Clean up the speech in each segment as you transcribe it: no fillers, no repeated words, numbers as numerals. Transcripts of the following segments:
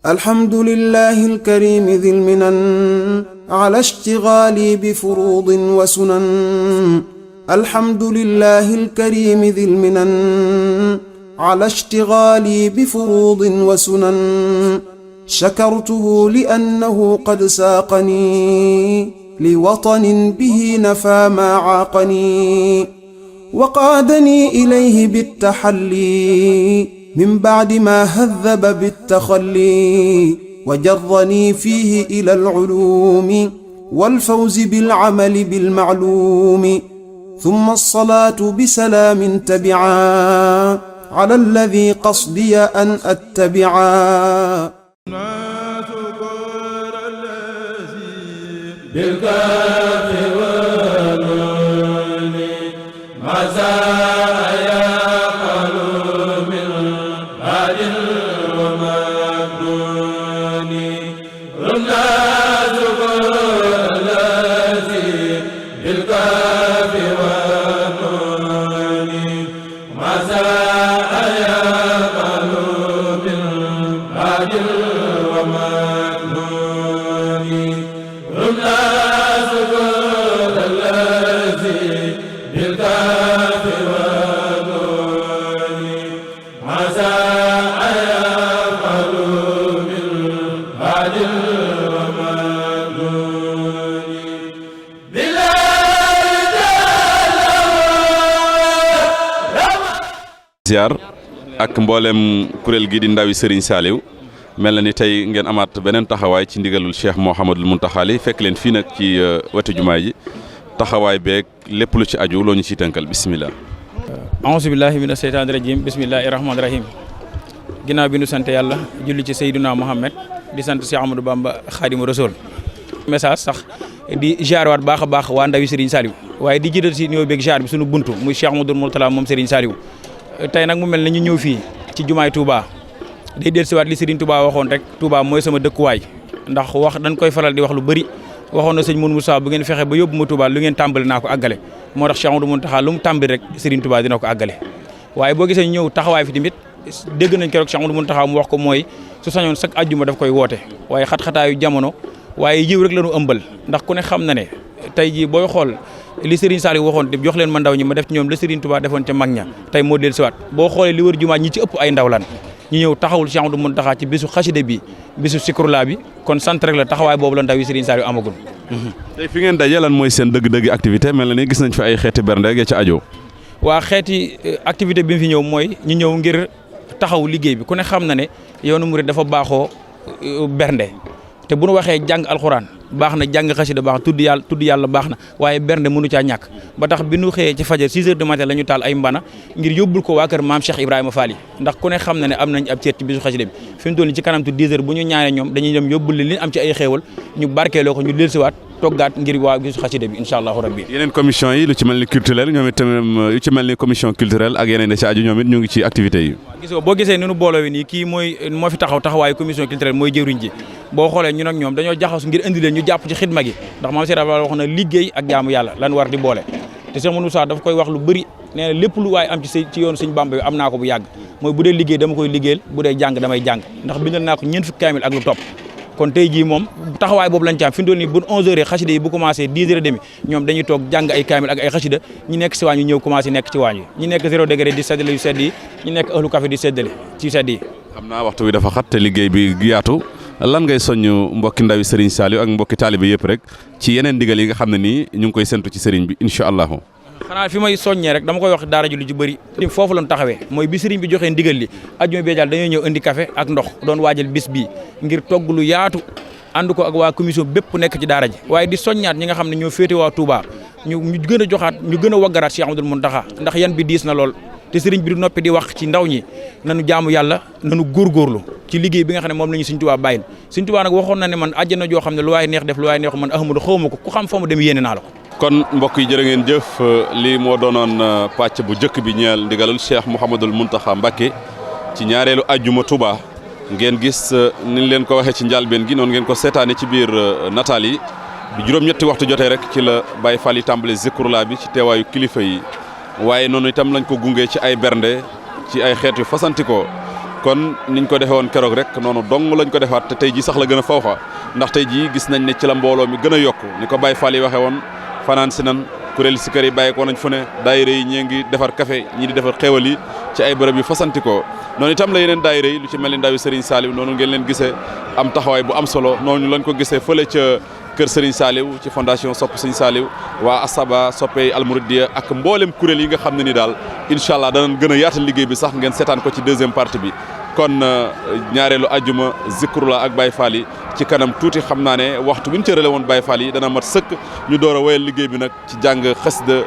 الحمد لله الكريم ذي المنن على اشتغالي بفروض وسنن. الحمد لله الكريم ذي المنن على اشتغالي بفروض وسنن. شكرته لأنه قد ساقني لوطن به نفى ما عاقني، وقادني إليه بالتحلي من بعد ما هذب بالتخلي، وجرني فيه إلى العلوم والفوز بالعمل بالمعلوم. ثم الصلاة بسلام تبعا على الذي قصدي أن أتبعا. ziar ak mboolem kuréel gi di ndawi Serigne Saliou mel na ni tey ngeen amaat beneen taxawaay ci ndigalul Cheikh Mouhamadul Mountakha fekk leen fii nag ci wetu jumaa ji taxawaay beeg lépp lu ci aju loo ñu ciy tënkal bisimilah. aouzu billahi mina seytaani rajim bismillahi rahmaani rahim. ginnaaw bi nu sant yàlla julli ci Seydina Mohamed di sant Cheikh Amadou Bamba Khadimu Rasoul. message sax di ziar waat baax a baax waa ndawi Serigne Saliou waaye di jiital si ñëw beeg ziar bi sunu buntu muy Cheikh Amadou Mourtala moom Serigne Saliou. tey nag mu mel ne ñu ñëw fii ci jumaay Touba day dellusiwaat li Serigne Touba waxoon rek Touba mooy sama dëkkuwaay ndax wax dañ koy faral di wax lu bëri waxoon na sëñ Mourou Moussa bu ngeen fexe ba yóbbu ma Touba lu ngeen tàmbali naa ko àggale moo tax Cheikh Amadou Mountakha lu mu tàmbali rek Serigne Touba dina ko àggale. waaye boo gisee ñëw taxawaay fi tamit dégg nañ keroog Cheikh Amadou Mountakha mu wax ko mooy su sañoon chaque àjjuma daf koy woote waaye xat-xataayu jamono waaye yiw rek la ñu ëmbal ndax ku ne xam na ne tey jii booy xool li Serigne Saliou waxoon te jox leen ma ndaw ñi ma def ci ñoom la Serigne Touba defoon ca mag ña tey moo del siwaat boo xoolee li wër jumaa ñi ci ëpp ay ndaw lan ñu ñëw taxawul Cheikh Amadou Mountakha ci bisu xaside bi bisu sikrula bi kon sant rek la taxawaay boobu la ndaw yi Serigne Saliou amagul. tey fi ngeen daje lan mooy seen dëgg-dëgg activité mel na ni gis nañ fi ay xeeti bernde ya ca ajo. waa xeeti activité bi mu fi ñëw mooy ñu ñëw ngir taxaw liggéey bi ku ne xam na ne yoonu murid dafa baaxoo bernde te bu nu waxee jàng alxuraan baax na jàng xasida baax tudd yàlla baax na waaye bernde mënu caa ñàkk ba tax bi nu xëyee ci fajar 6 heures du matin la ñu taal ay mbana ngir yóbbul ko waa kër maam Cheikh Ibrahima Fall ndax ku ne xam na ne am nañ ab cër ci bisu xasida bi fi mu toll nii ci kanam tu 10 heures bu ñu ñaanee ñoom dañuy dem yóbbul li am ci ay xéewal ñu barkeeloo ko ñu dellusiwaat toggaat ngir waa bisu xasida bi incha allahu rabbi. yeneen commission yi lu ci mel ni culturel ñoom itam yu ci mel ni commission culturelle ak yeneen da ci aju ñoom it ñu ngi ci activités yi. gis nga boo gisee ni nu booloo wi nii kii moo fi taxawaayu commission culturelle mooy jëwriñ ji boo xoolee ñun ak ñoom dañoo jaxasu ngir indi leen ñu jàpp ci xidma gi ndax maam Cheikh wax na liggéey ak jaamu yàlla lan war di boole te Cheikh Moussa dafa koy wax lu bëri nee na lépp lu waaye am ci yoonu Sëñ Bamba bi am naa ko bu yàgg mooy bu dee liggéey dama koy liggéeyal bu dee jàng damay jàng ndax bindal naa ko 4 fukki kaamil ak lu topp kon tey jii moom taxawaay boobu lañ ci am fi mu toll nii bu 11h xasida yi bu commencé 10h30 ñoom dañuy toog jàng ay kaamil ak ay xasida ñi nekk si waañ yi ñëw commencé nekk ci waañ yi ñi nekk 0 degré di seddale yu sedd yi ñi nekk ahlu café di seddale ci sedd yi. xam naa waxtu wi dafa xat te liggéey bi yaatu lan ngay soññ mbokki ndawi Serigne Saliou ak mbokki taalibe yëpp rek ci yeneen ndigal yi nga xam ne nii ñu ngi koy séntu ci Serigne bi incha allahu. xanaa fi may soññee rek dama koy wax daara ji lu ci bëri foofu lañ taxawee mooy bi Serigne bi joxee ndigal li ajjuma bee daal dañoo ñëw indi café ak ndox doon waajal bis bii ngir togg lu yaatu ànd ko ak waa commission bépp nekk ci daara ji waaye di soññaat ñi nga xam ne ñoo féete waa Touba ñu gën a joxaat ñu gën a waggaraat Cheikh Amadou Mountakha ndax yan bi diis na lool te Serigne bi du noppi di wax ci ndaw ñi nanu jaamu yàlla nanu góorgóorlu ci liggéey bi nga xam ne moom la ñu Serigne Touba bàyyil Serigne Touba nag waxoon na ne man àjjana joo xam ne lu waay neex def lu waay neex man Ahmadou xawma ko ku xam fa mu dem yéene naa la ko. kon mbokk yi jërë ngeen jëf lii moo doonoon pàcc bu njëkk bi ñeel ndigalul Cheikh Mouhamadul Mountakha Mbacké ci ñaareelu ajjuma Touba ngeen gis ni leen ko waxee ci njàlbeen gi noonu ngeen ko seetaane ci biir nataal yi bi juróom-ñetti waxtu jotee rek ci la Baye Fall yi tàmbale zikrullah bi ci teewaayu kilifa yi waaye noonu itam lañ ko gungee ci ay bernde ci ay xeet yu fasantikoo kon niñ ko defee woon keroog rek noonu dong lañ ko defaat te tey jii sax la gën a fawxa ndax tey jii gis nañ ne ci la mbooloo mi gën a yokku ni ko Baye Fall yi waxee woon fanaan si nan kuréel si kër yi bàyyi ko nañ fu ne daayira yi ñii ngi defar café ñii di defar xéwal yi ci ay bërëb yu fasantikoo noonu itam la yeneen daayira yi lu ci mel ni ndawi Serigne Saliou noonu ngeen leen gisee am taxawaay bu am solo noonu lañ ko gisee fële ca kër Serigne Saliou ci fondation Sopp Serigne Saliou waa Asaba soppey Almouridiya ak mboolem kuréel yi nga xam ne ni daal incha allah danañ gën a yaatal liggéey bi sax ngeen seetaan ko ci deuxième partie bi kon ñaareelu ajjuma zikrullah ak Baye Fall yi ci kanam tuuti xam naa ne waxtu bi ñu cërale woon Baye Fall yi dana mat sëkk ñu door a wéyal liggéey bi nag ci jàng xasida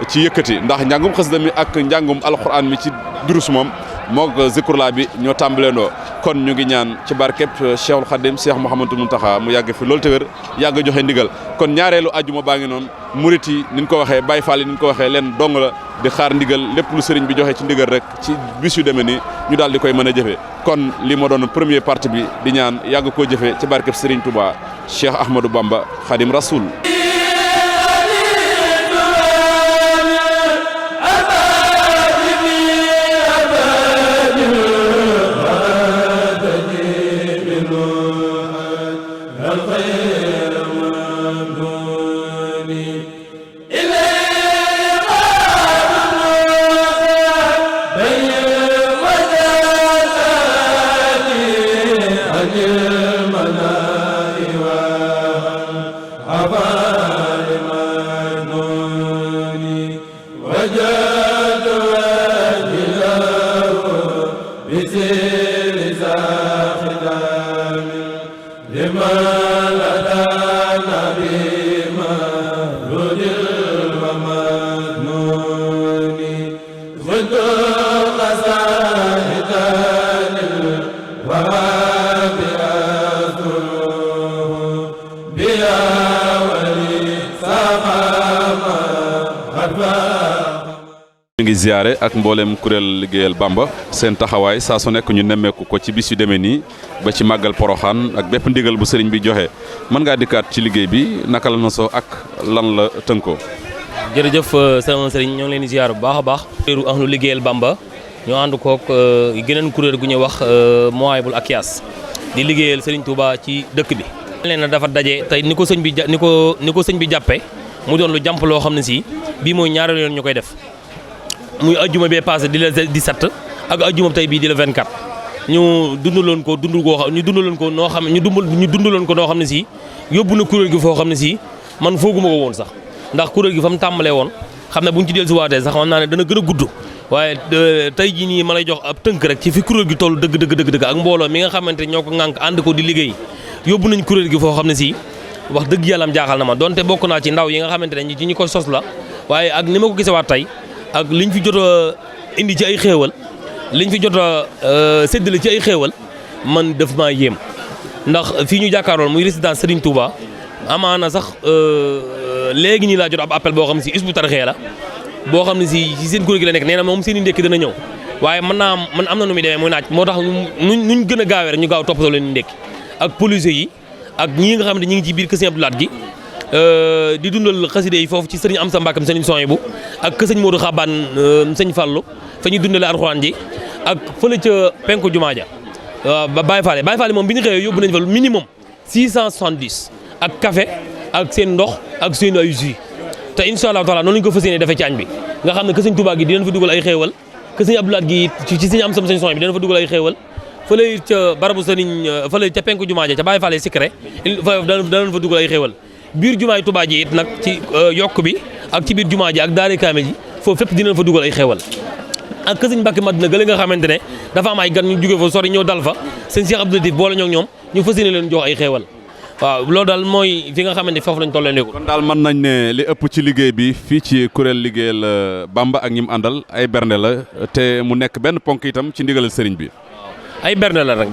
ci yëkkati ndax njàngum xasida mi ak njàngum alquran mi ci durus moom moog zikrullah bi ñoo tàmbaleendoo kon ñu ngi ñaan ci barkeb Cheikhul Khadim Cheikh Mouhamadou Mountakha mu yàgg fi loolu te wér yàgg joxe ndigal kon ñaareelu ajjuma baa ngi noonu murit yi ni ñu ko waxee Baye Fall yi ni ñu ko waxee leen dong la di xaar ndigal lépp lu sëriñ bi joxe ci ndigal rek ci bis yu demee nii ñu daal di koy mën a jëfee kon li ma doon première partie bi di ñaan yàgg koo jëfee ci barkeb Serigne Touba Cheikh Ahmadou Bamba Khadim Rasoul. ñu ngi ziare ak mboolem kuréel liggéeyal Bamba seen taxawaay saa su nekk ñu nemmeeku ko ci bis yu demee nii ba ci màggal Poroxaan ak bépp ndigal bu sëriñ bi joxe mën ngaa dikkaat ci liggéey bi naka la nosoo ak lan la tënkoo. jërëjëf sama sëriñ ñoo ngi leen di ziar bu baax a baax. kuréelu ahlu liggéeyal Bamba ñoo ànd kook geneen kuréel gu ñuy wax Mawahibou Akyas di liggéeyal Serigne Touba ci dëkk bi. leen na dafa daje tey ni ko sëñ bi jàppee mu doon lu jàmp loo xam ne si bii mooy ñaareelu yoon ñu koy def. muy ajjuma bee passé di la 17 ak ajjuma tey bii di la 24 ñu dundaloon ko noo xam ne si yóbbu na kuréel gi foo xam ne si man fooguma ko woon sax ndax kuréel gi fa mu tàmbalee woon xam ne bu ñu ci dellusiwaatee sax xam naa ne dana gën a gudd waaye tey jii nii ma lay jox ab tënk rek ci fi kuréel gi toll dëgg ak mbooloo mi nga xamante ñoo ko ŋànk ànd ko di liggéey yóbbu nañ kuréel gi foo xam ne si wax dëgg yàlla am jaaxal na ma donte bokk naa ci ndaw yi nga xamante ne ci ñi ko sos la waaye ak ni ma ko gisewaat tey ak liñ fi jot a indi ci ay xéewal liñ fi jot a séddale ci ay xéewal man daf maa yéem ndax fii ñu jàkkaaroon muy résidence Serigne Touba amaana sax léegi nii laa jot ab appel boo xam ne si Hizbut Tarqiyyah la boo xam ne si ci seen kuréel gi la nekk nee na moom seen i ndékki dana ñëw waaye man am na nu muy demee muy naaj moo tax nuñ gën a gaawee rek ñu gaaw toppatoo leen ndékki ak policiers yi ak ñii nga xam ne ñi ngi ci biir kër Sëñ Abdou Lahad gi di dundal xaside yi foofu ci sëriñ Amsa Mbàkkam sëriñ Sohaybu ak sëñ Modou Xabaan sëñ Fallu fa ñuy dundale alxuraan ji ak fële ca penku jumaa ja ba Baye Fall moom bi ñu xëyee yóbbu nañ fa minimum 670 ak café ak seen ndox ak seen ay jus te incha allahu taala noonu lañu ko fas yéene defee ci añ bi nga xam ne que sëñ Touba gi dinañ fa dugal ay xéewal que sëñ Abdou Lahad gi ci sëñ Amsa sëñ Sohaybu bi dinañ fa dugal ay xéewal fële ca barabu sëriñ fële ca penku jumaa ja ca Baye Fall Sikre danañ fa dugal ay xéewal biir jumaay Touba ji it nag ci yokk bi ak ci biir jumaa ji ak daare kaamil ji foofu fépp dinañ fa dugal ay xéewal ak kër sëñ Mbàkke Madina gële nga xamante ne dafa am ay gan ñu jóge fa sori ñëw dal fa sëñ Cheikh Abdou Latif boole ñoo ñoom ñu fas yéene leen jox ay xéewal waaw loolu daal mooy fi nga xamante foofu lañ tollee ko. kon daal mën nañ ne li ëpp ci liggéey bi fii ci kuréel liggéeyal Bamba ak ñi mu àndal ay bernde la te mu nekk benn ponk itam ci ndigalal sëriñ bi. ay bernde la nag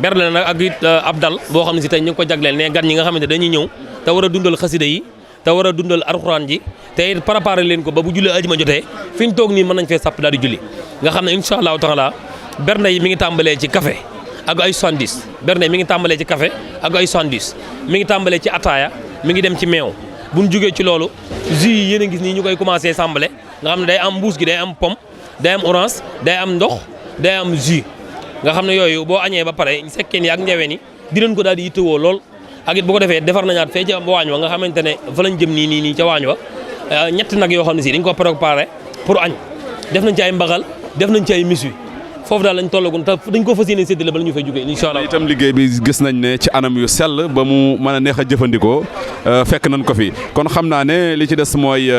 ak it ab dal boo xam ne si tey ñu ngi ko jagleel ne gan ñi nga xamante dañuy ñëw te war a dundal xasida yi te war a dundal alxuraan ji te it préparé leen ko ba bu julli ajuma jotee fi ñu toog nii mën nañ fee sàpp daal di julli nga xam ne incha allahu taala bernde yi mi ngi tàmbalee ci café ak ay 70 bernde mi ngi tàmbalee ci café ak ay 70 mi ngi tàmbalee ci ataaya mi ngi dem ci meew bu ñu jógee ci loolu jus yi yéen a gis nii ñu koy commencé sàmbale nga xam ne day am mbuus gi day am pomme day am orange day am ndox day am jus nga xam ne yooyu boo añee ba pare sekkeen yi ak njaween yi dinañ ko daal di yittewoo lool ak it bu ko defee defar nañaat fee ca waañ wa nga xamante ne fa lañ jëm nii ca waañ wa ñett nag yoo xam ne si dañ ko préparé pour añ def nañ ci ay mbaxal def nañ ci ay mis wi foofu daal lañ tollagun te dañ ko fas yéene séddale ba la ñu fay jógee incha allah. itam liggéey bi gis nañ ne ci anam yu sell ba mu mën a neex a jëfandikoo fekk nañ ko fi kon xam naa ne li ci des mooy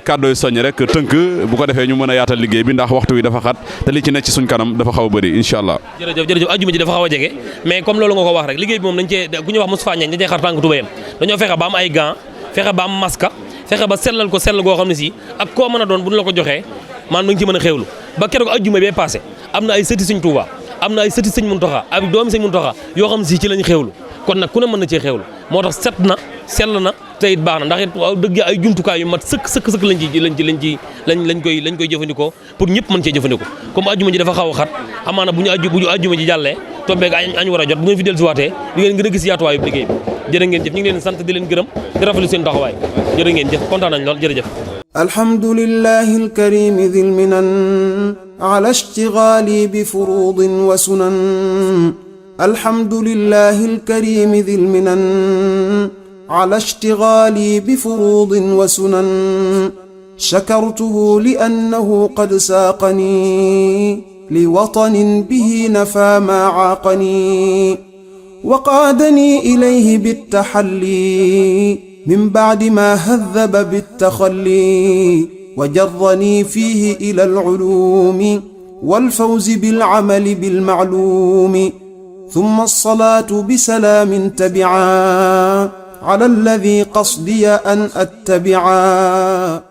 kàddu yu soññ rek tënk bu ko defee ñu mën a yaatal liggéey bi ndax waxtu wi dafa xat te li ci nekk ci suñ kanam dafa xaw a bëri incha allah. jërëjëf ajjuma ji dafa xaw a jege mais comme loolu nga ko wax rek liggéey bi moom dañ cee ku ñuy wax Moustapha Niagne dañ cee xar tànk tubayam dañoo fexe ba am ay gants fexe ba am masque fexe ba sellal ko sell goo xam ne si ak koo mën a doon bu ñu la ko joxee man ma ngi ci mën a xéewlu ba keroog ajjuma bee passé am na ay sëti sëñ Touba am na ay sëti sëñ Muntaxa ak doomi sëñ Muntaxa yoo xam ne si ci lañ xéewlu kon nag ku ne mën na cee xéewlu moo tax set na sell na te it baax na ndax it dëgg ay jumtukaay yu mat sëkk lañ koy jëfandikoo pour ñëpp mën cee jëfandikoo comme ajjuma ji dafa xaw a xat amaana bu ñu ajjuma ji jàllee tombeeg añ war a jot bu ngeen fi dellu si waatee di ngeen gën a gis yaatuwaayu liggéey bi jërë ngeen jëf ñu ngi leen sant di leen gërëm di rafetlu seen taxawaay jërë ngeen jëf kontaan nañ lool jërëjëf الحمد لله الكريم ذي المنن على اشتغالي بفروض وسنن الحمد لله الكريم ذي المنن على اشتغالي بفروض وسنن شكرته لأنه قد ساقني لوطن به نفى ما عاقني وقادني إليه بالتحلي من بعد ما هذب بالتخلي وجرني فيه إلى العلوم والفوز بالعمل بالمعلوم ثم الصلاة بسلام تبعا على الذي قصدي أن أتبعا